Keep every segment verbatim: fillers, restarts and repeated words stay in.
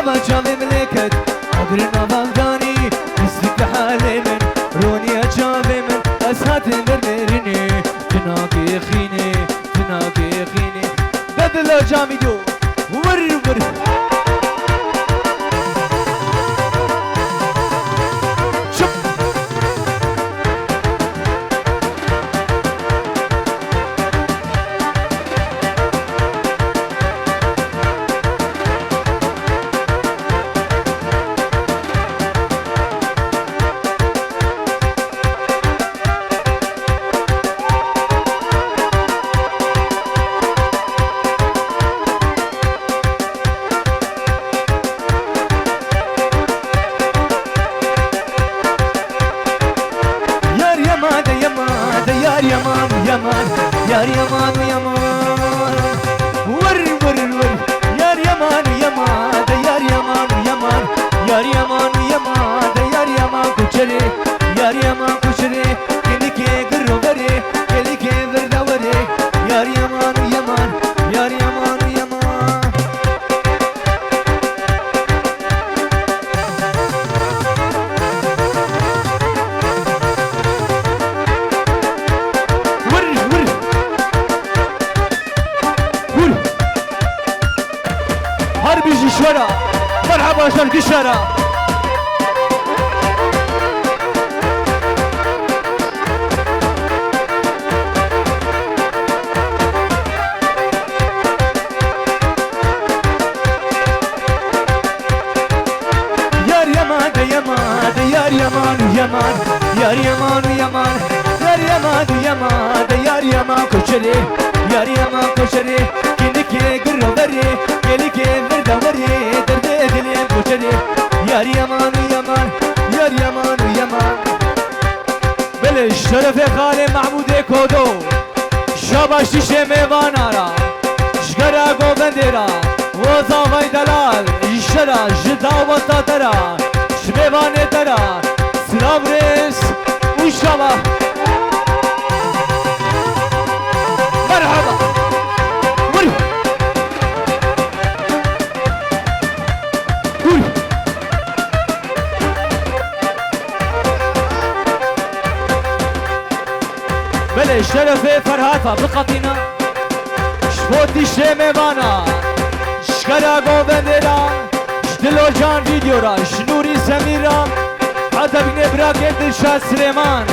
Nava çavê min lê ket, agir nava danî, pistik halê min, roniya çavê min, ez hatim vir nêrînê, tinakê xînê, tinakê xînê. De dilo camî do, wir wir. Çup. Yar yaman, yaman, yar yaman, yaman, yar yaman, yaman. Vur, vur, vur. Yar yaman, yaman, yar yaman, yaman, yar yaman, yaman, yar yaman kuçerê, yar yaman kuçerê. Kelikê giroverê, kelikê virdawerê, yar yaman, yaman, yar yaman, yaman. Vur, vur. Vur. Her bijî şera. Merhaba şerki şera. Yar yaman de yaman de yar yaman û yaman. Yar yaman û yaman. Yar yaman û yaman de yar yaman koçerê. Yar yaman koçerê. Kinikê giroverê. Kelikê virdawerê. Derdê dilê koçerê. Yar yaman û yaman. Yar yaman û yaman. Belê, şerefê xalê Mehmûdê Kodo. Şabaş tiştê mêvana ra. Ji gera govendê ra. Wozavay delal. Ji şera, ji daweta te ra. Ji mêvanê te ra. Silav rêz û şaba. Merhaba. Vur. Vur. Belê, şerefê Ferhata biqetîne. Ji bo tiştê mêvana, ji kera govendê ra, ji Dilo Can Video ra, ji Nûrî Semîr ra, heta bînê birakê Dilşad Silêman.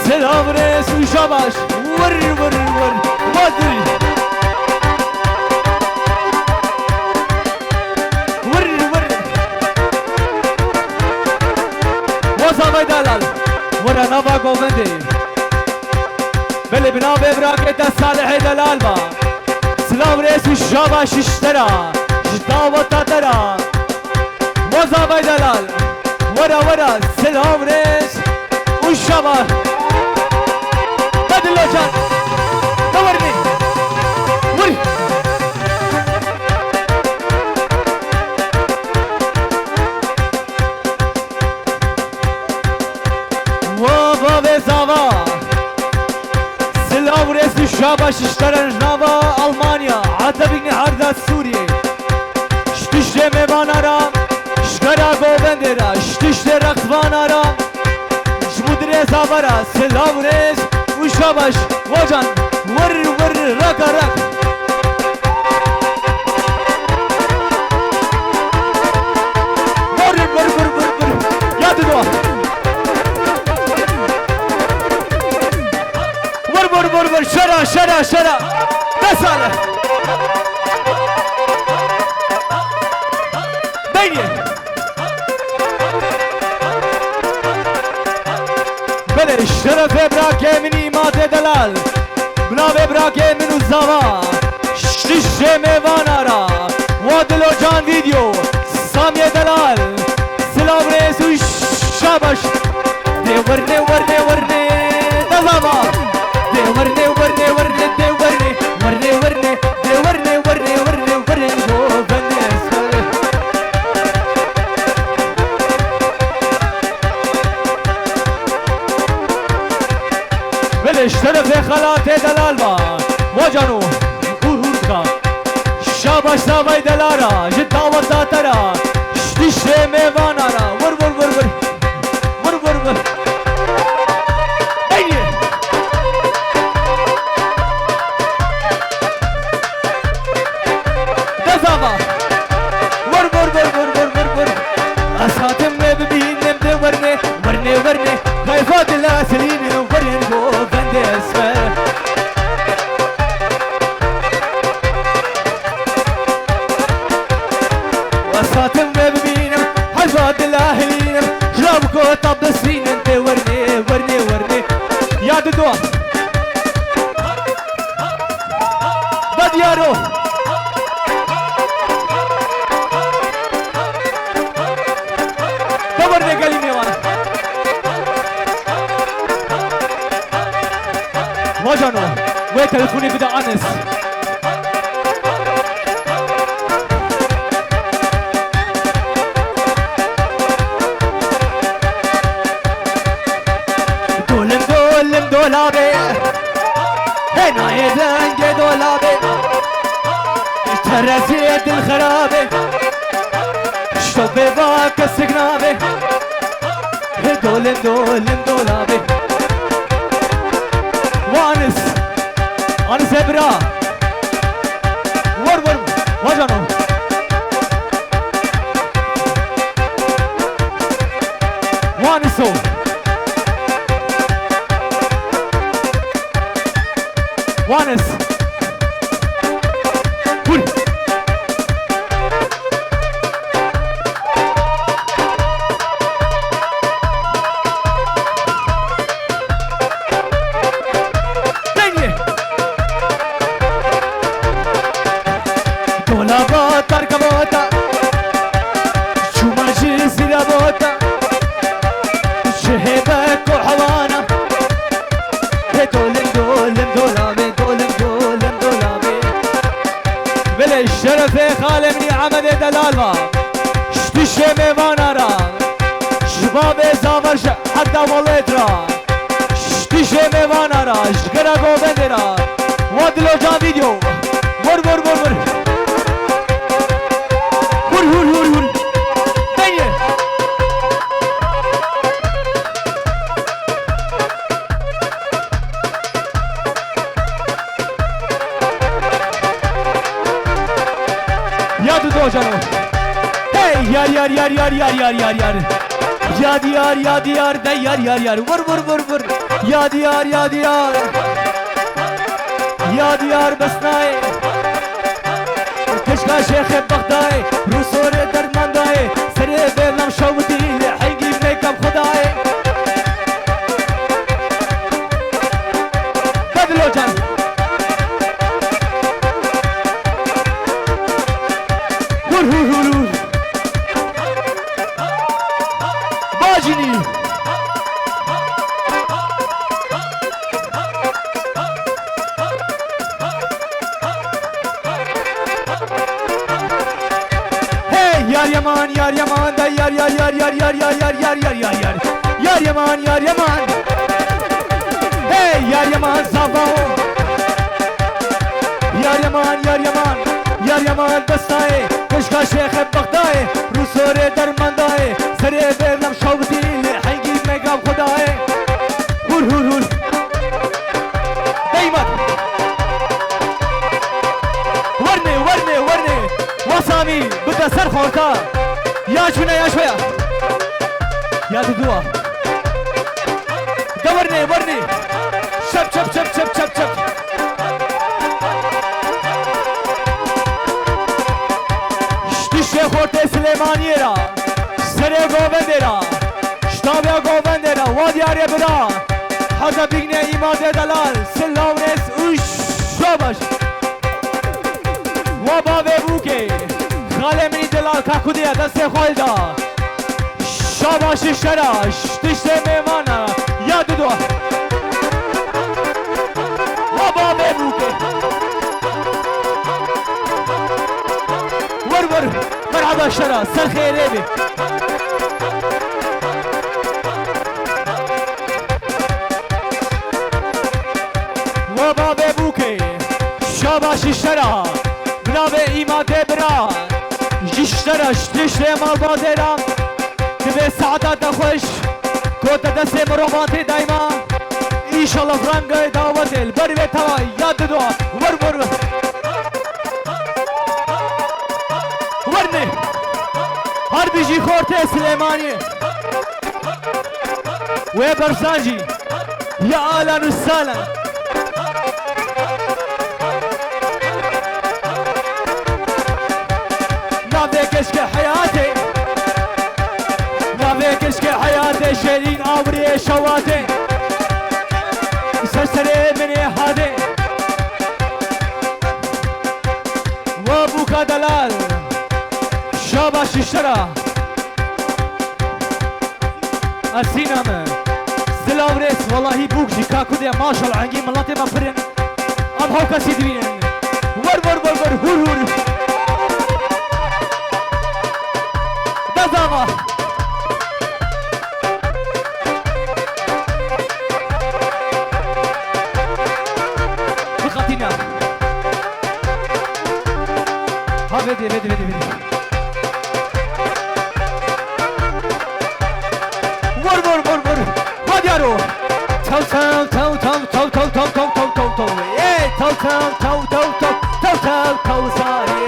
Silav, rêz û şabaş. Wir, wir, wir. Wadir. Wir, wir. Wazavay delal. Were nava govendê. Belê bi navê birakê te Salihê delal ba. Silav, rêz û şabaş ji te ra. Ji daweta te ra. Wazavay delal. Were, were, silav, rêz û şaba. Bedilo can. Dewernî. Vur. Wa bavê zava. Silav, rêz û şabaş ji te re ji nava Almanya. Heta bînî herda Sûriyê. Ji tiştê mêvana ra, ji kera govendê ra, ji tiştê reqsvana ra, ji mudirê zava ra, silav, rêz û şabaş. Wacan, wir, wir, raka, rak. Wir, wir, wir, wir, wir. Ya tu dua. Vur, vur, vur, vur. Şera, şera, şera. Dest sağlığı. Beynî. Belê, şerefê birakê min Îmadê delal. Bi navê birakê min û zava. Şişê mêvana ra. Wa Dilo Can Video. Samiyê delal. Silav, rêz û şabaş. Dê wernê, wernê, wernê, dezava. Dê wernê, wernê, wernê, dê wernê. Wernê, wernê, dê wernê, wernê, wernê, wernê, govendê ser. Belê, ji terefê xelatê delal ba. Wacano, hûr hûr dika. Şabaş zavay delara, ji dawet Datera, ştişê mêvana ra. Vur, vur, vur, vur. Vur, vur, vur. Beynî. Dezava. Vur, vur, vur. Ez hatim wê bibînim de werne, werne, werne. Keyfa dila silînim, werin govendê esmer. Ez hatim wê bibînim, heyfa dila hilînim. Ji lav kota bisînin tê wernê, wernê, wernê. Ya dido. Da diyaro. Da wernê gelî nêwan. Vajano, wê telefonê bide Anis. Dolim dolim dolabê, hênayê dengê dolabê, tereziyê dil xerabê, ştobê va kesik nabê. He dolim dolim dolabê. Wa Anis. Anis e bira. Vur vur. Vajano. Wa Aniso. Wa Anis. Vur. Dengê. Dolaba tarkabota, çûma ji zîra bota, ji hêbek û hewana. He dolim dolim dolabê, dolim dolim dolabê. Belê şerefê xalê min î Ehmedê delal va. Ji dişê mêvana ra. Ji bavê zavar ji heta welêt ra. Ji dişê mêvana ra. Ji gera govendê ra. Wa Dilocan video. Vur vur vur vur. Hur hur hur hur. Dengê. Ya du do cano. Hey yar yar yar yar yar yar yar yar. Yad yar yad yar de yar yar yar. Vur vur vur vur. Yad yar yad yar. Yad yar besnay. Keşka Şêxê Bexdayê, Rûsorê dermandayê, serê bêlam şewitî lê hengî mekam Xwedayê. Bedilo can. Hur hur hur hur. Bacînî. Hey yar yaman, yar yaman da yar yar yar yar yar yar yar yar yar yar yar. Yar yaman, yar yaman. Hey yar yaman zava o. Yar yaman, yar yaman. Yar yaman bestayê. Keşka Şêxê Bexdayê. Rûsorê dermandayê. Serê bêlam şewitî lê hengî mekam Xwedayê. Hur hur hur. Deymat. Wernê, wernê, wernê. Wasamî, bide ser xorta. Ya çûne, ya şoya. Ya di dua. De wernê, wernê. Çep, çep, çep, çep, çep, çep. Ştişê xortê Silêmaniyê ra. Serê govendê ra. Ştabiya govendê ra. Wa diyarê bira. Heza bîgine îmadê delal. Silav rêz û şabaş. Wa bavê bûkê. Xalê min î delal Kakûdê ya destê xwe da. Şabaşî şera, ştiştê mêvana, ya dido. Wa bavê bûkê. Vur vur, merhaba şera, ser xêrê bê. Wa bavê bûkê, şabaşî şera, bi navê îmadê bira. Ji Şeraş, tiştê malbatê re, divê saeta te xweş, ku te destê mirovatê dayma. Înşallah rengê dawetê li ber vê teva ya dido. Wer, wer, wer. Werne. Her bijî xortê Silêmaniyê. Wê bersan jî. Ya ahlen û sahlen. Navê keşke heyatê. Navê keşke heyatê, şêrîn awirê şewatê. Ser serê min ê hadê. Wa bûka delal. Şabaş ji te re. Asîna me. Silav rêz, wellahî bûk jî ka kudê, maşallah, engî miletê me pir in. Em hew kesî dibînin. Wer, wer, wer, wer, hûr, hûr. Dezava. Biqetîne. Ha, vedê, vedê, vedê, vedê. Vur, vur, vur, vur. Hadi yaro. Taw, taw, taw, taw, taw, taw, taw, taw, taw, taw, taw. Ey, taw, taw, taw, taw, taw, taw, taw, taw, sarê.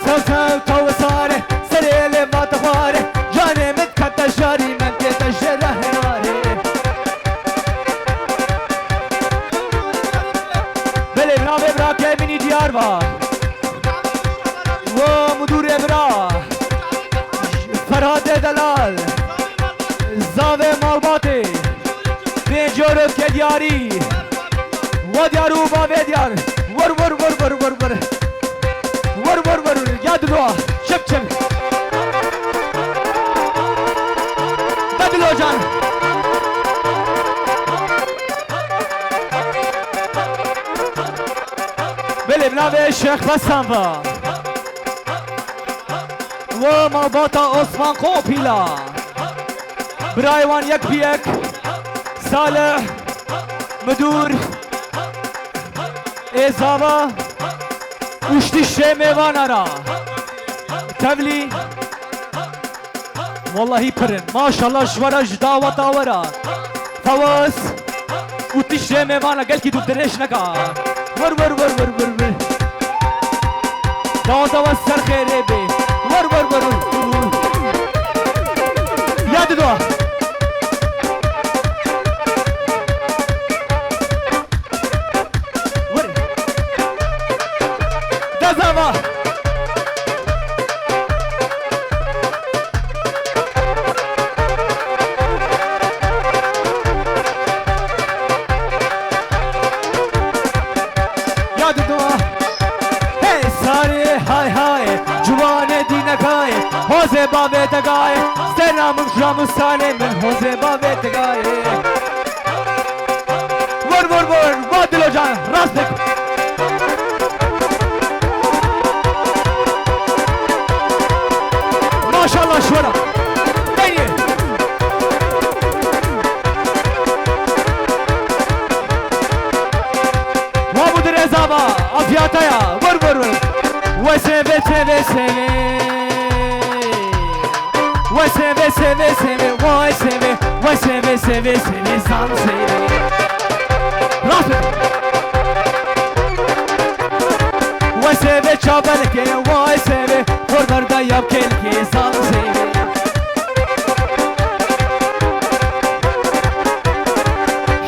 Taw, taw, taw, sarê. Serê lê va dixware. Canê min kete şarî, min tête jê re hinarê. Belê, bi navê birakê min î diyar ba. Wo mudûrê bira. Ferhatê delal. Zavê malbatê. Vê coro ke diyarî. Wa diyar û bavê diyar. Vur, vur, vur, vur, vur, vur. Vur, vur, vur, vur. Ya Dilo. Çip, çip. Ya Dilo can. Belê, bi navê Şêx Besan ve. Wo malbata Osman Kopîla. Birayê wan yek bi yek. Salih. Midûr. Ê zava. Û ji tiştê mêvana ra. Tevlî. Wellahî pir in. Maşallah ji we re, ji daweta we re. Fewaz û tiştê mêvana gelkî dû dirêj neka. Vir, vir, vir, vir, vir, vir. Daweta we ser xêrê bê. Vir, vir, vir, vir. Ya dido. Were. Dezava. Ya dudua. Hey sarê hay hay, ciwanê dînekayê, hozê bavê degayê, stêrna min, jira min, sanê min, hozê bavê degayê. Vur, vur, vur. Va Dilo can. Rast bik. Maşallah şuna. Beni. Va bu direzava. Afiyata ya. Vur, vur, vur. Ve seve, seve, seve. Ve seve, seve, seve, vay seve, ve seve, seve, seve, zan seve. Rast. Ve seve çavelke, vay seve, fordarda yapkelke, zan seve.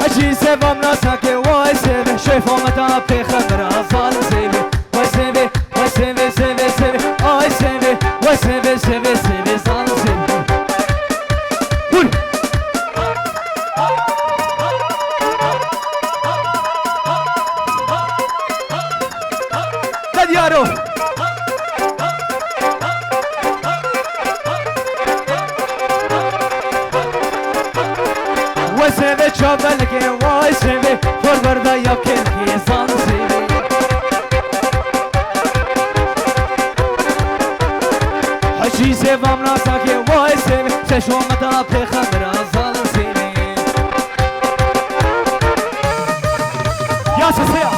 Hecî sevam nasake, vay seve, şefameta pêxemra, zan seve. Vay seve, vay seve, seve, seve, ay seve, vay seve, seve, seve, zan seve. Hul. Te diyaro. Ve seve çavelke, vay seve, forverda ya kelke, zan seve. Hecî sevam nasake, vay seve, çeşometa pêxemra, zan seve. Ya sese ya.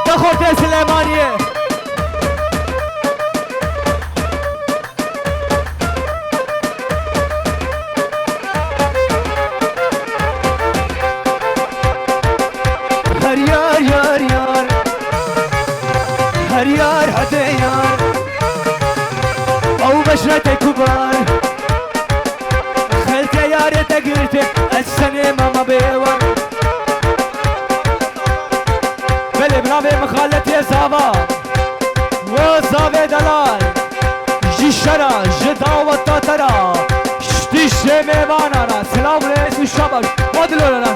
De xort Silêmaniyê. Her yar, yar, yar. Her yar, hede yar. Ew beşre te kubar. Xelke yarê te girtê, ez senê mama bêwan. Belê, bi navê mixaletiyê zava. Wo zavê delal. Ji şera, ji daweta te ra. Ştî şê mêvana ra. Silav rêz û şabaş. Ma dilora ra.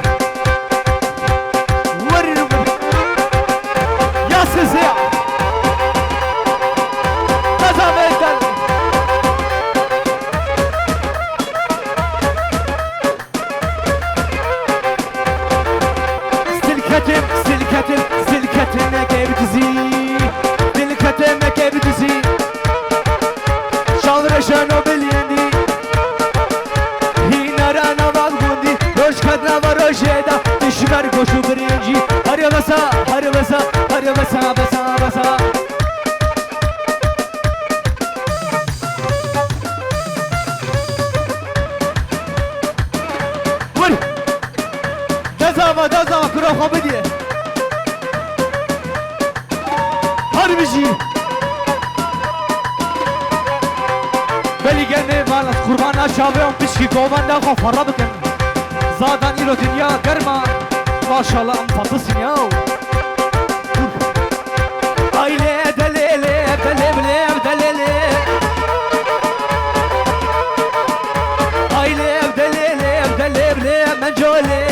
Wir, wir. Ya siz ya. Gaza ver, gel. Silketim, silketim, silketim, eke bi dizî. Silketim, eke bi dizî. Şal reşeno bilîndî. Hînara nava gundî. Roj ket nava rojê da. Dişber goş û birincî. Hare besa, hare besa, hare besa, besa, besa. Vur! Dezava, dezava, kura xwe bidî. Her bijî. Belî gel mêvan, qurbana çavê wan pişkî govenda xwe ferre bikin. Zadan îro dinya germa. Maşallah em patisîn ya. Aile delele, delele, delele. Aile delele, delele, mecole.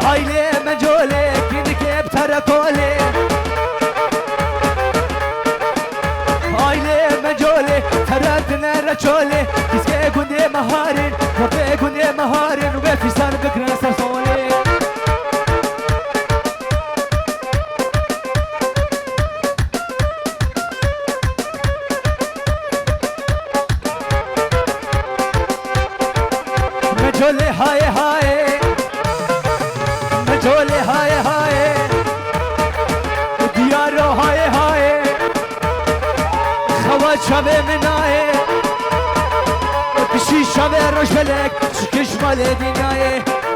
Aile mecole, kinike btere kole. Aile mecole, teretine reçole. Kiske gundê meharin, kote gundê meharin, ve fisan bikre ser sole. Mecole haye haye. Mecole haye haye. Diyaro haye haye. Xewa çavê min naye. Pişî şavê rojbelek. Şikiş malê dînaye.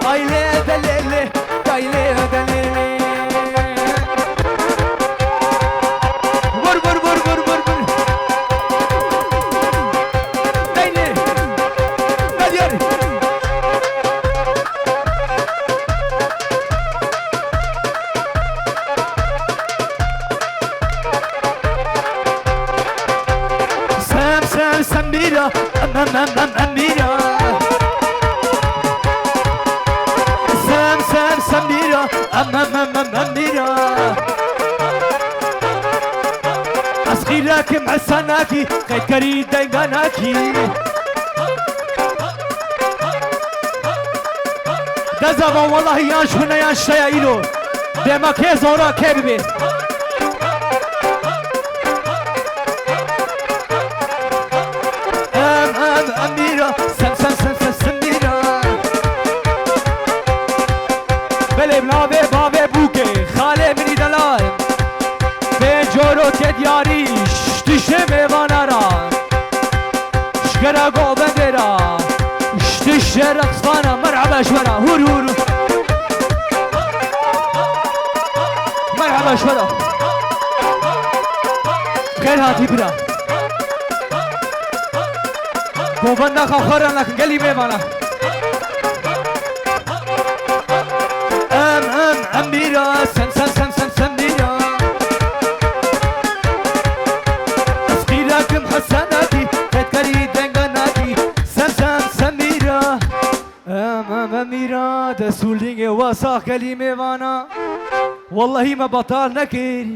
Aile delele. Gayle delele. Vur, vur, vur, vur, vur, vur. Gayle. Gayle. Sem, sem, sem bira. Em, em, em, em, em bira. Sem, sem, sem bira. Em, em, em, em, em bira. Ez xîrakim, ez sanakî, qeytkerî denganakî. Dezava wallahî yan ji hune yan ji te ya îro. Dema kê zora kê bibê. Em, em, em bira, sem, sem, sem, sem, sem bira. Belê bi navê bavê bûkê, xalê minî delal. Bê coro ke diyarî, ştişê mêvana ra. Ji gera govendê ra, ştişê reqsvana, merheba ji we ra, hûr, hûr. Merheba ji we ra. Xêr hatî bira. Govenda xwe xwe re nekin, gelî mêvana. Em, em, em bira, sem, sem, sem, sem, sem bira. Ez qîrakim hesenakî, qetkerî denganakî, sem, sem, sem bira. Em, em, em bira, dest û lingê we sax, gelî mêvana. Wellahî me betal nekir.